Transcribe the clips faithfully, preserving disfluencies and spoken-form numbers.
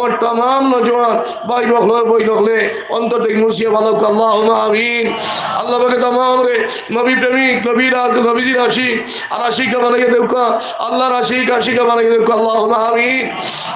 আমার তামাম নওজোয়ান ভাই অকলে, বইন অকলে অন্তর থাকি মুছিয়া ফালাউক্কা, আল্লাহুম্মা আমিন। আল্লাহ পাকে তামাম রে নবী প্রেমিক, নবীর আ-, নবীজির আশিক আর আশিকা বানাইয়া দেউক্কা, আল্লাহর আশিক আশিকা বানাইয়া দেউক্কা, আল্লাহুম্মা আমিন।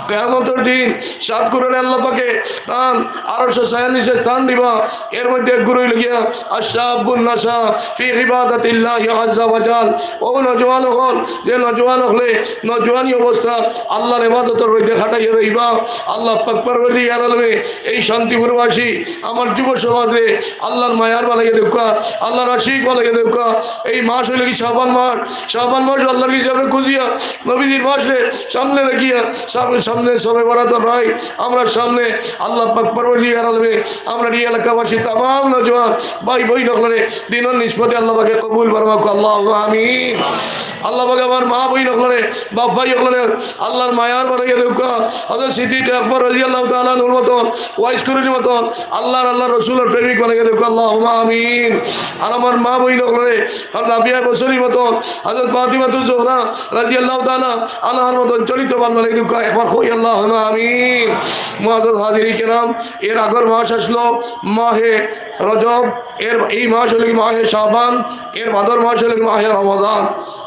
কিয়ামতর দিন সাত গুরুরে আল্লাহ পাকে তান আরশর ছায়ার নিচে স্থান দিবা। এর মধ্যে এক গুরু অইলো গিয়া আশ-শাবুন নাশা ফি ইবাদাতিল্লাহি আযযা ওয়া জাল। ও নওজোয়ান অকল, যে নওজোয়ান অকলে নওজোয়ানি অবস্থা আল্লাহর ইবাদতর মধ্যে খাটাইয়া দিবা, আল্লাহ পাক পরওয়ারদিগার আলমে এই শান্তিপুরবাসী আমার যুব সমাজরে আল্লাহর মায়ার বানাইয়া দেউক্কা, আল্লাহর আশিক বানাইয়া দেউক্কা। এই মাস অইলো কি শাবান মাস, শাবান মাস আল্লাহর কাছে আমরা খুঁজিয়া নবীজির মাসরে সামনে রাখিয়া সাম-, সামনে শবে বরাতর রাইত আমরা সামনে আল্লাহ পাক পরওয়ারদিগার আলমে আমরা এই এলাকাবাসী তামাম নওজোয়ান ভাই বইন অকলরে দিনর নিসবতে আল্লাহ পাকে কবুল ফরমাউক্কা, আল্লাহুম্মা আমিন। আল্লাহ পাকে আমার মা বইন অকলরে, বাপ ভাই অকলরে আল্লাহর মায়ার বানাইয়া দেউক্কা। হযরত সিদ্দিক আকবর রাদিয়াল্লাহু তাআলা আনহুর মতন, ওয়াইস করুনির মতন, আল্লাহর, আল্লাহর রসুলর প্রেমিক বানাইয়া দেউক্কা, আল্লাহুম্মা আমিন। আর আমার মা বইন অকলরে, আর রাবিয়া বসরির মতন, হযরত ফাতিমাতুজ জোহরা রাদিয়াল্লাহু তাআলা আনহার মতন চরিত্রবান বানাইয়া দেউক্কা, একবার কই আল্লাহুম্মা আমিন। মুআজ্জাজ হাজিরি কেরাম, এর আগর মাস আসলো মাহে রজব, এর এই মাস অইলো কি মাহে শাবান, এর বাদর মাস অইলো কি মাহে রমাদান।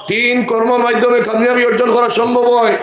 তিন কর্মর মাধ্যমে কামিয়াবি অর্জন করা সম্ভব হয়।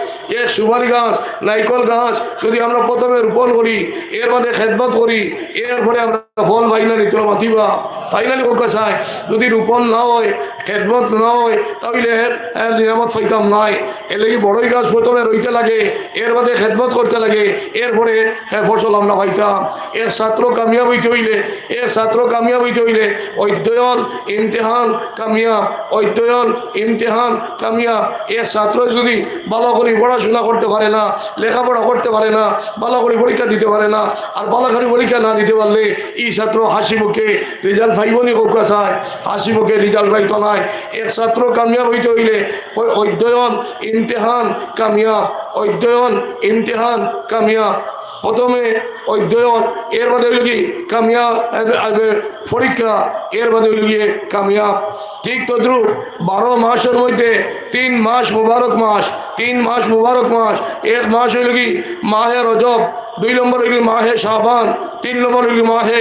এক সুপারি গাছ, নাইকল গাছ যদি আমরা প্রথমে রোপণ করি, এর বাদে খেদমত করি, এরপরে আমরা ফল পাইলানি, তোরা মাতিবা, পাইলানি কউক্কা চাই। যদি রোপণ না হয়, খেদমত না হয়, তাইলে এর, এর নিয়ামত পাইতাম নায়। এর লাগি বড়ই গাছ প্রথমে রইতে লাগে, এর বাদে খেদমত করতে লাগে, এরপরে, এ, ফসল আমরা পাইতাম। এক ছাত্র কামিয়াব অইতে অইলে, এক ছাত্র কামিয়াব অইতে অইলে অধ্যয়ন, ইমতিহান, কামিয়াব, অধ্যয়ন, ইমতিহান, কামিয়াব। এক ছাত্র যদি ভালা করি পড়াশোনা করতে পারে না, লেখাপড়া করতে পারে না, ভালা করি পরীক্ষা দিতে পারে না, আর ভালা করি পরীক্ষা না দিতে পারলে ই ছাত্র হাসি মুখে রেজাল্ট পাইবো নি কউক্কা চাই? হাসি মুখে রেজাল্ট পাইতো নায়। এক ছাত্র কামিয়াব অইতে অইলে অ-, অধ্যয়ন, ইমতিহান, কামিয়াব। অধ্যয়ন, ইমতিহান, কামিয়াব। প্রথমে অধ্যয়ন, এর বাদে অইলো কি কামিয়াব, এ, এ, পরীক্ষা, এর বাদে অইলো গিয়া কামিয়াব। ঠিক তদ্রূপ বারো মাসর মধ্যে তিন মাস মুবারক মাস, তিন মাস মুবারক মাস। এক মাস অইলো কি মাহে রজব, দুই নম্বর অইলো মাহে শাবান, তিন নম্বর অইলো মাহে,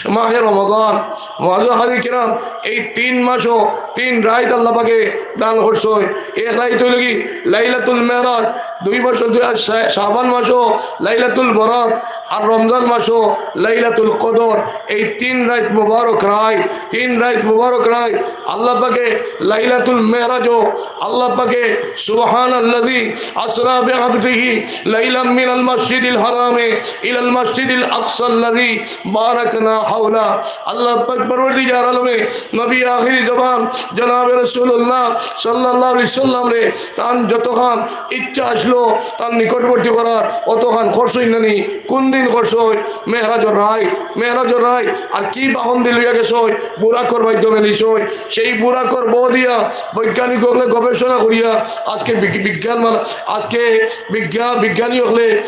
মাহে রমাদান। মুআজ্জাজ হাজিরি কেরাম, এই তিন মাসও তিন রাইত আল্লাহ পাকে দান করছইন। এক রাইত অইলো কি লাইলাতুল মেরাজ, দুই মাসও, দুই, শা-, শাবান মাসও লাইলাতুল বরাত, আর রমজান মাসও লাইলাতুল কদর। এই তিন রাইত মুবারক রাইত, তিন রাইত মুবারক রাইত আল্লাহ পাকে লাইলাতুল মেরাজও আল্লাহ পাকে সুবহানাল্লাযী আসরা বিআবদিহি লাইলাম মিনাল মাসজিদিল হারামি ইলাল মাসজিদিল আকসাল্লাযী বারাকনা হাওলা। আল্লাহ পাক পরওয়ারদিগার আলমে নবী আখিরি জবান জনাবে রাসূলুল্লাহ সাল্লাল্লাহু আলাইহি সাল্লামরে তান যতখান ইচ্ছা আসলো তান নিকটবর্তী করার, অতখান করছইন না নি? কোন দিন করছইন? মেরাজর রাইত, মেরাজর রাইত। আর কি বাহন দি লইয়া গেছইন? বুরাকর মাধ্যমে নিছইন। সেই বুরাকর বো দিয়া বৈজ্ঞানিক অকলে গবেষণা করিয়া আজকে বিগ-, বিজ্ঞান মানে আজকে বিজ্ঞা-, বিজ্ঞানী অকলে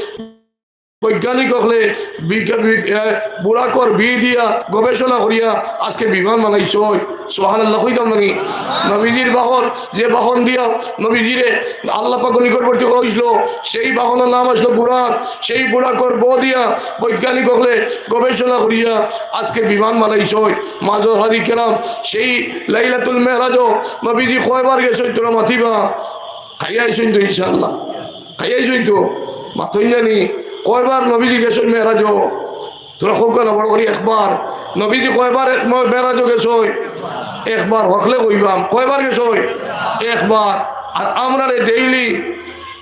বৈজ্ঞানিক অকলে বিজ্ঞা-, বি-, এ, বুরাকর বি দিয়া গবেষণা করিয়া আজকে বিমান বানাইছইন। সুবহানাল্লাহ কইতাম না নি? নবীজির বাহন, যে বাহন দিয়া নবীজিরে আল্লাহ পাকর নিকটবর্তী করা অইছিল, সেই বাহনর নাম আসলো বুরাক। সেই বুরাকর বো দিয়া বৈজ্ঞানিক অকলে গবেষণা করিয়া আজকে বিমান বানাইছইন। মুআজ্জাজ হাজিরি কেরাম, সেই লাইলাতুল মেরাজও নবীজি কয়বার গেছইন, তোরা মাতিবা? খাইয়া আইছইন তো ইনশাআল্লাহ। খাইয়া আইছইন তো? মাতইন না নি? কয়বার নবীজি গেছইন মেরাজও? তোরা কউক্কা না বড় করি একবার। নবীজি কয়বার এক ম-, মেরাজও গেছইন? একবার। হকলে কইবা, কয়বার গেছইন? একবার। আর আমরারে ডেইলি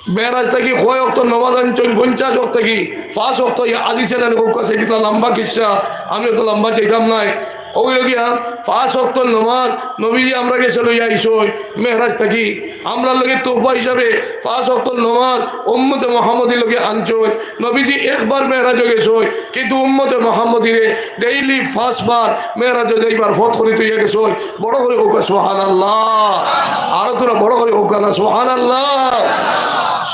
মেরাজ থাকি কয় অক্ত নমাজ আনছইন? পঞ্চাশ অক্ত থাকি পাঁচ অক্ত ইয়া আজিছে না কউক্কা, সেটা লম্বা কিচ্ছা, আমি অত লম্বা যাইতাম নায়। অউ অইলো গিয়া পাঁচ অক্ত নমাজ নবীজি আমরার গেছে লইয়া আইছইন মেরাজ থাকি। আমরার লাগি তোহফা হিসাবে পাঁচ অক্ত নমাজ উম্মতে মুহাম্মদীর লাগি আনছইন। নবীজি একবার মেরাজও গেছইন, কিন্তু উম্মতে মুহাম্মদীরে ডেইলি পাঁচবার মেরাজও যাইবার পথ করি থইয়া গেছইন। বড় করি কউক্কা সুবহানাল্লাহ। আরো তোরা বড় করি কউক্কা না সুবহানাল্লাহ।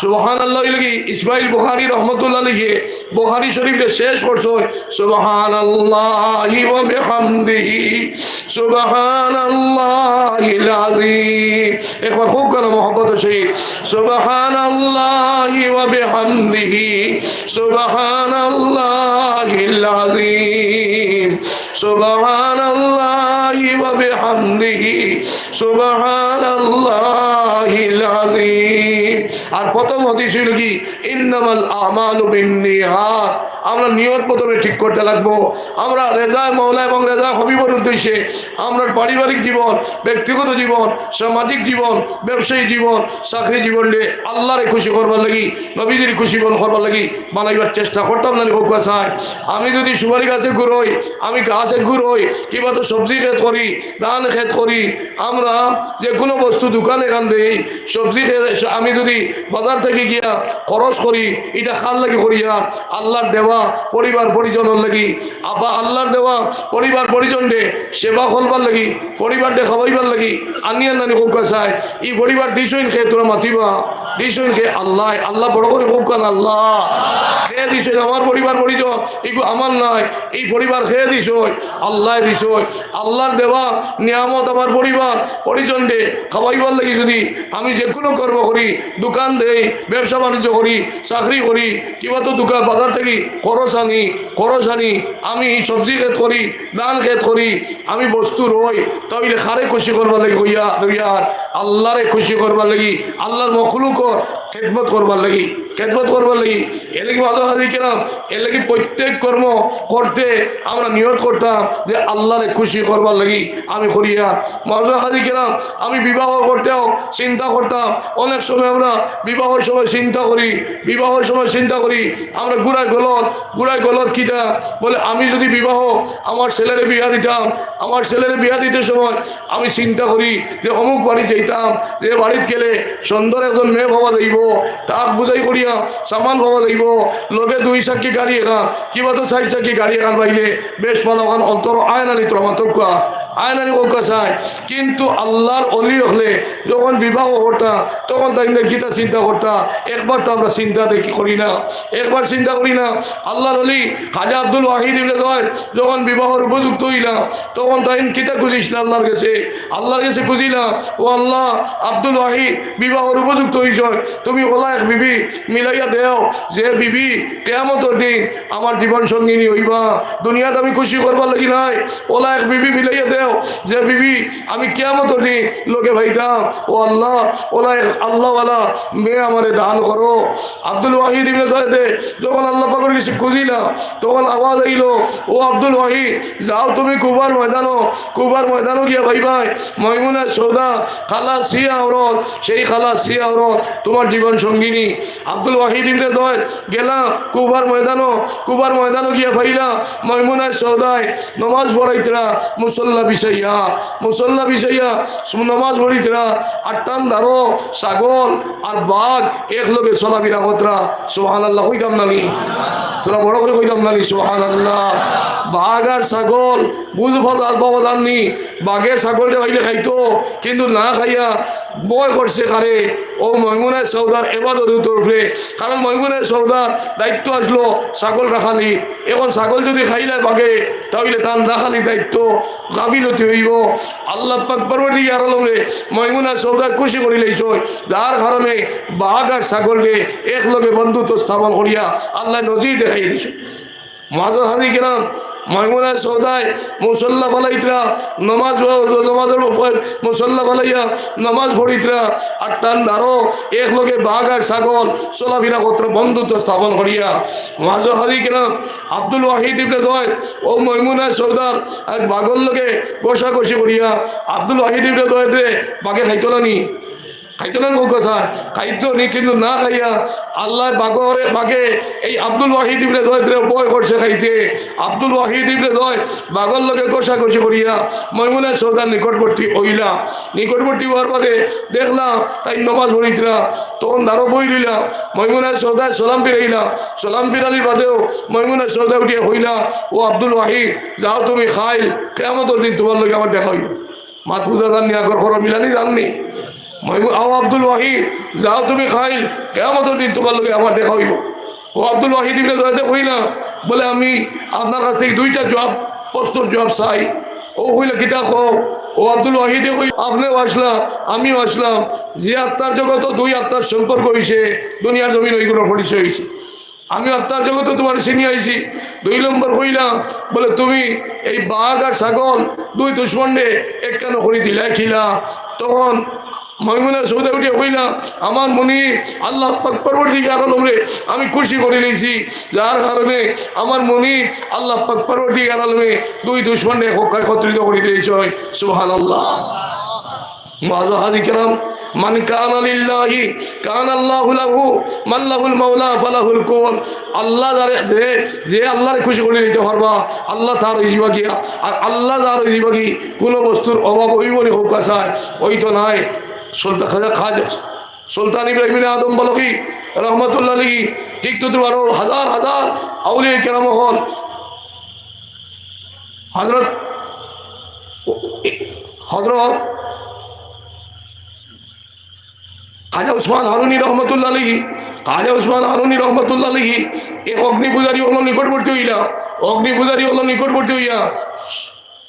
সুবহানাল্লাহ অইলো কি, ইসমাইল বুখারী রহমতুল্লাহ আলাইহি বুখারী শরীফরে শেষ করছইন সুবহানাল্লাহি ওয়া বিহামদিহি, সুবহানাল্লাহিল আযীম। একবার খুব করে মহব্বত সহিত সুবহানাল্লাহি ওয়া বিহামদিহি, সুবহানাল্লাহিল আযীম, সুবহানাল্লাহি ওয়া বিহামদিহি, সুবহানাল্লাহিল আযীম। আর প্রথম হাদিস অইলো কি, ইন্নামাল আমালু বিন্নিয়াত। আমরা নিয়ত প্রথমে ঠিক করতে লাগবো। আমরা রেজায় মাওলা এবং রেজায় হাবিবর উদ্দেশ্যে আমরার পারিবারিক জীবন, ব্যক্তিগত জীবন, সামাজিক জীবন, ব্যবসায়ী জীবন, চাকরি জীবন রে আল্লারে খুশি করবার লাগি, নবীজির খুশি বন করবার লাগি বানাইবার চেষ্টা করতাম না নি? কউক্কা চাই। আমি যদি সুপারি গাছে ঘুরই, আমি গাছে ঘুরই, কিবা তো সবজি খেত করি, ধান খেত করি, আমরা যে কোনো বস্তু দোকানে খান দেই, সবজি খেত, আমি যদি বাজার থাকি গিয়া খরচ করি, ইটা কার লাগি করিয়ার? আল্লার দেওয়া পরিবার পরিজনর লাগি। আবা আল্লার দেওয়া পরিবার পরিজনরে সেবা করবার লাগি, পরিবাররে খাওয়াইবার লাগি। আনিয়ার না নি? কউক্কা চাই। ই পরিবার দিছইন কে? তোরা মাতিবা। দিছইন কে? আল্লায়। আল্লায় বড় করি কউক্কা না, আল্লায়। কে দিছইন? আমার পরিবার পরিজন, ইগু আমার নায়। ই পরিবার কে দিছইন? আল্লায় দিছইন। আল্লার দেওয়া নিয়ামত আমার পরিবার পরিজনরে খাওয়াইবার লাগি যদি আমি যে কোনো কর্ম করি, দোকান দেই, ব্যবসা বাণিজ্য করি, চাকরি করি, কিবা তো দোকান বাজার থাকি খরচ আনি, খরচ আনি, আমি সবজি খেত করি, ধান খেত করি, আমি বস্তু রই, তা অইলে কারে খুশি করবার লাগি কইয়া, কইয়ার আল্লারে খুশি করবার লাগি, আল্লার মখলুকর খেদমত করবার লাগি, খেদমত করবার লাগি। এর লাগি মাঝে হাজির কেরাম, এর লাগি প্রত্যেক কর্ম করতে আমরা নিয়ত করতাম যে আল্লারে খুশি করবার লাগি আমি করিয়ার। মাঝে হাজির কেরাম, আমি বিবাহ করতেও চিন্তা করতাম, অনেক সময় আমরা বিবাহর সময় চিন্তা করি, বিবাহর সময় চিন্তা করি, আমরা গুড়ায় গলত, গুড়ায় গলত কিতা বলে, আমি যদি বিবাহ, আমার ছেলেরে বিয়া দিতাম, আমার ছেলেরে বিয়া দিতে সময় আমি চিন্তা করি যে অমুক বাড়িত যাইতাম, যে বাড়িত গেলে সুন্দর একজন মেয়ে পাওয়া যাইবো, তাক বুঝাই করিয়া সামান পাওয়া যাইবো, লগে দুই চাক্কি গাড়ি এখান, কিবা তো চাইর চাক্কি গাড়ি এখান পাইলে বেশ ভালা অখান অন্তর আয় না নি? তোরা মাতউক্কা, আয় না নি? কউক্কা চাই। কিন্তু আল্লার অলি অকলে যখন বিবাহ করতা, তখন তাইন কিতা চিন্তা করতা? একবার তো আমরা চিন্তা দেখি করি না, একবার চিন্তা করি না। আল্লার অলি খাজা আব্দুল ওয়াহিদ ইবনে জুয়াইদ যখন বিবাহর উপযুক্ত অইলা, তখন তাইন কিতা খুজিছলা আল্লার গেছে? আল্লার গেছে খুজিলা, "ও আল্লাহ, আব্দুল ওয়াহিদ বিবাহর উপযুক্ত অইছইন, তুমি অলা এক বিবি মিলাইয়া দেও, যে বিবি কিয়ামতর দিন আমার জীবন সঙ্গিনী অইবা, দুনিয়াত আমি খুশি করবার লাগি নায়, অলা এক বিবি মিলাইয়া দেও, যে বিবি আমি কিয়ামতর দিন লগে পাইতাম। ও আল্লাহ, অলা এক আল্লাহওয়ালা মেয়ে আমারে দান করো।" আব্দুল ওয়াহিদ ইবনে জুয়াইদে যখন আল্লাহ পাকর গেছে খুজিলা, তখন আওয়াজ আইলো, "ও আব্দুল ওয়াহিদ, যাও তুমি কুফার ময়দানো, কুফার ময়দানো গিয়া পাইবায় ময়মুনা সৌদা, কালা সিয়া আওরত, সেই কালা সিয়া আওরত তুমার জীবন সঙ্গিনী।" আব্দুল ওয়াহিদ ইবনে জুয়াইদ গেলা কুফার ময়দানো, কুফার ময়দানো গিয়া পাইলা ময়মুনায় সৌদায় নমাজ পড়াইতরা মুসল্লা বিছাইয়া, মুসল্লা বিছাইয়া নমাজ পড়িতরা। আর তান দারো ছাগল আর বাঘ একলগে চলাফিরা করতরা। সুবহানাল্লাহ কইতাম না নি? তোরা বড় করি কইতাম না নি? সুবহানাল্লাহ। বাঘ আর ছাগল বুঝ ফজাল পাওয়া যাননি। বাঘে ছাগলরে পাইলে খাইতো, কিন্তু না খাইয়া ভয় করছে কারে? ও ময়মুনায় সৌদার এবাদতর উপরে। কারণ ময়মুনায় সৌদার দায়িত্ব আসলো ছাগল রাখালি। এখন ছাগল যদি খাইলায় বাঘে, তা অইলে তান রাখালি দায়িত্ব গাফিলতি অইবো। আল্লাহ পাক পরওয়ারদিগার আলমরে ময়মুনায় সৌদায় খুশি করিলাইছইন, যার কারণে বাঘ আর ছাগলরে একলগে বন্ধুত্ব স্থাপন করিয়া আল্লায় নজির দেখাইয়া দিছইন। মাঝে হাজির কেরাম, ময়মুনায় সৌদায় মুসল্লা ফালাইতরা, নমাজ, নমাজর উপর মুসল্লা ফালাইয়া নমাজ পড়িতরা, আর তান দারো একলগে বাঘ আর ছাগল চলাফিরা করতরা বন্ধুত্ব স্থাপন করিয়া। মাঝে হাজির কেরাম, আব্দুল ওয়াহিদ ইবনে জুয়াইদ ও ময়মুনায় সৌদার এক বাঘর লগে ঘষাঘষি করিয়া আব্দুল ওয়াহিদ ইবনে জুয়াইদরে বাঘে খাইতো না নি? খাইতো না নি? কউক্কা চাই। খাইতো নি, কিন্তু না খাইয়া আল্লায় বাঘরে, বাঘে এই আব্দুল ওয়াহিদ ইবনে জুয়াইদরে ভয় করছে খাইতে। আব্দুল ওয়াহিদ ইবনে জুয়াইদ বাঘর লগে ঘষাঘষি করিয়া ময়মুনায় সৌদার নিকটবর্তী অইলা। নিকটবর্তী অওয়ার বাদে দেখলা তাইন নমাজ পড়িতরা, তখন দারো বই রইলা। ময়মুনায় সৌদায় সালাম ফিরাইলা। সালাম ফিরানির বাদেও ময়মুনায় সৌদায় উঠিয়া কইলা, "ও আব্দুল ওয়াহিদ, যাও তুমি কাইল, কিয়ামতর দিন তুমার লগে আমার দেখা অইবো।" মাত বুঝা যাননি? আগর খরো মিলানি যাননি? মহিমুদ, "আও আব্দুল ওয়াহিদ, যাও তুমি কাইল, কিয়ামতর দিন তুমার লগে আমার দেখা অইবো।" ও আব্দুল ওয়াহিদ ইবনে জুয়াদে কইলা, বলে, "আমি আপনার কাছ থাকি দুইটা জুয়াব, প্রশ্নর জুয়াব চাই।" ও কইলা, "কিতা কও?" ও আব্দুল ওয়াহিদে কইলা, "আপনেও আছলা, আমিও আছলাম, যে আত্মার জগতো দুই আত্মার সম্পর্ক অইছে, দুনিয়ার জমিন ওইগুলোর পরিচয় অইছে। আমি আত্মার জগতো তুমারে চিনি আইছি।" দুই নম্বর কইলা, বলে, "তুমি এই বাঘ আর ছাগল দুই দুশমনরে একখানো করি দিলায় কিলা?" তখন ময়মুনা সৌদা উঠিয়া কইলা, "আমার মুনিব আল্লাহ পাক পরওয়ারদিগার আলমরে আমি খুশি করি লইছি, যার কারণে আমার মুনিব আল্লাহ পাক পরওয়ারদিগার আলমে দুই দুশমনরে একত্রিত করি দিলাইছইন।" সুবহানাল্লাহ। মুআজ্জাজ হাজি কেরাম, "মান কানা লিল্লাহি কানা আল্লাহু লাহু, মান লাহুল মাওলা ফালাহুল কুন।" আল্লাহ যারে, যে, যে আল্লাহরে খুশি করি নিতে পারবা, আল্লাহ তার অইযিবা গিয়া। আর আল্লাহ যার অইযিবা গি, কুনু বস্তুর অভাব অইবো নি কউক্কা চাই? অইতো নায়। সুলতান খাজা, খাজা, সুলতান ইব্রাহিম বিন আদম বলখি রহমতুল্লাহ আলাইহি, ঠিক তদ্রুপ আরো হাজার হাজার আউলিয়া কেরাম অকল, হযরত, হযরত খাজা উসমান হারুনি রহমতুল্লাহ আলাইহি, খাজা উসমান হারুনি রহমতুল্লাহ আলাইহি এক অগ্নি পূজারী অকলর নিকটবর্তী অইলা, অগ্নি পূজারী অকলর নিকটবর্তী অইয়া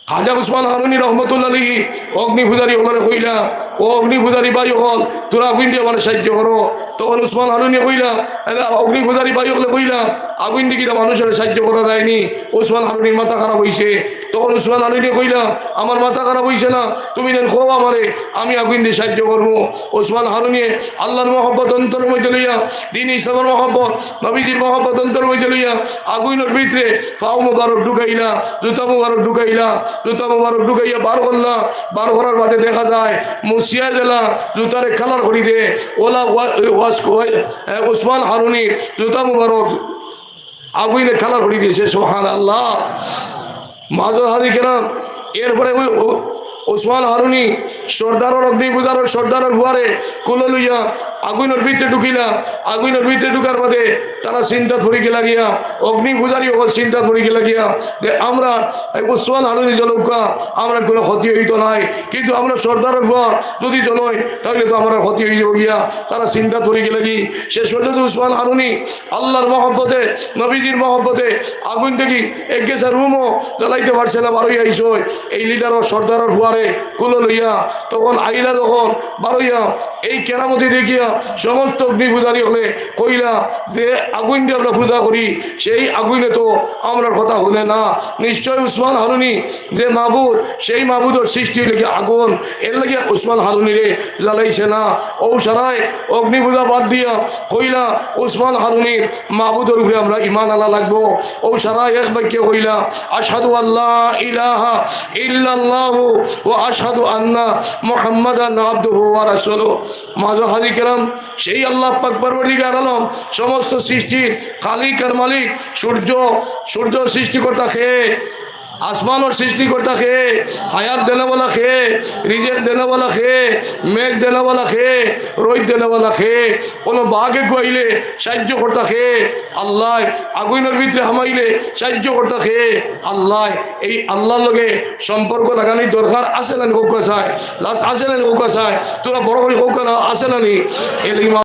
খাজা উসমান হারুনি রহমতুল্লাহ আলাইহি অগ্নি পূজারী অকলরে কইলা, "ও অগ্নি পূজারী ভাই অকল, তুরা আগুইন দি আমারে সাইয্য করো।" তখন উসমান হারুনি কইলা, এলা অগ্নি পূজারী ভাই অকলে কইলা, "আগুইন দি কিতা মানুষরে সাইয্য করা যায় নি?" উসমান হারুনির মাথা খারাপ অইছে। তখন উসমান হারুনি কইলা, "আমার মাথা খারাপ অইছে না, তুমি যেন কও আমারে, আমি আগুইন দি সাইয্য করমু।" উসমান হারুনিয়ে আল্লাহর মহব্বত অন্তরর মধ্যে লইয়া, দ্বীন ইসলামর মহব্বত, নবীজির মহব্বত অন্তরর মধ্যে লইয়া আগুইনর ভিতরে পাও মুবারক ঢুকাইলা, জুতা মুবারক ঢুকাইলা, জুতা মুবারক ঢুকাইয়া বার করলা, বার করার বাদে দেখা যায় মুছিয়া গেলা, জুতারে কালার করি দে, ওলা ওয়া-, ওয়াস-, ওয়া-, এ, উসমান হারুনির জুতা মুবারক আগুইনে কালার করি দিছে। সুবহানাল্লাহ। মুআজ্জাজ হাজি কেরাম, এরপরে ওই উ-, উসমান হারুনি সর্দারর, অগ্নি পূজারর সর্দারর পুয়ারে কুলো লইয়া আগুইনর ভিতরে ঢুকিলা। আগুইনর ভিতরে ঢুকার বাদে তারা চিন্তাত পড়ি গেলা গিয়া, অগ্নি পূজারী অকল চিন্তাত পড়ি গেলা গিয়া যে আমরা এই উসমান হারুনি জ্বলউক্কা, আমরার কুনু ক্ষতি অইতো নায়, কিন্তু আমরা সর্দারর পুয়া যদি জ্বলই তাইলে তো আমরার ক্ষতি অইযিবো গিয়া। তারা চিন্তাত পড়ি গেলা গি। শেষ পর্যন্ত উসমান হারুনি আল্লাহর মহব্বতে, নবীজির মহব্বতে আগুইন থাকি এক গেছা রুমও জ্বালাইতে পারছে না, বারইয়া আইছে এই লিডারর, সর্দারর পুয়ারে কুলো লইয়া। তখন আইলা যখন বারইয়া, এই কেরামতি দেখিয়া সমস্ত অগ্নি পূজারী অকলে কইলা যে, "আগুইন দি আমরা পূজা করি, সেই আগুইনে তো আমরার কথা হুনে না। নিশ্চয় উসমান হারুনি যে মাবুদ, সেই মাবুদর সৃষ্টি অইলো গি আগুন, এরলাগি উসমান হারুনিরে জ্বালাইছে না।" অউ সারায় অগ্নি পূজা বাদ দিয়া কইলা, "উসমান হারুনির মাবুদর উপরে আমরা ঈমান আনা লাগবো।" অউ সারায় এক বাক্যে কইলা, "আশহাদু আল্লা ইলাহা ইল্লাল্লাহু ওয়া আশহাদু আন্না মুহাম্মাদান আবদুহু ওয়া রাসূলুহু।" মুআজ্জাজ হাজি কেরাম, সেই আল্লাহ পাক পরওয়ারদিগার আলম সমস্ত সৃষ্টির খালিক আর মালিক। সূর্য, সূর্য সৃষ্টিকর্তা কে? আসমানর সৃষ্টিকর্তা কে? হায়াত দেনেওয়ালা কে? রিজেক দেনেওয়ালা কে? মেঘ দেনেওয়ালা কে? রইদ দেনেওয়ালা কে? কুনু বাঘে গুয়াইলে সাহায্য করতা কে? আল্লাহ। আগুইনর ভিতরে হামাইলে সাহায্য করতা কে? আল্লাহ। এই আল্লাহর লগে সম্পর্ক লাগানির দরকার আছে না নি? কউক্কা চাই, লাজ আছে না নি? কউক্কা চাই, তুরা বড় করি কউক্কা না, আছে না নি? এর লাগি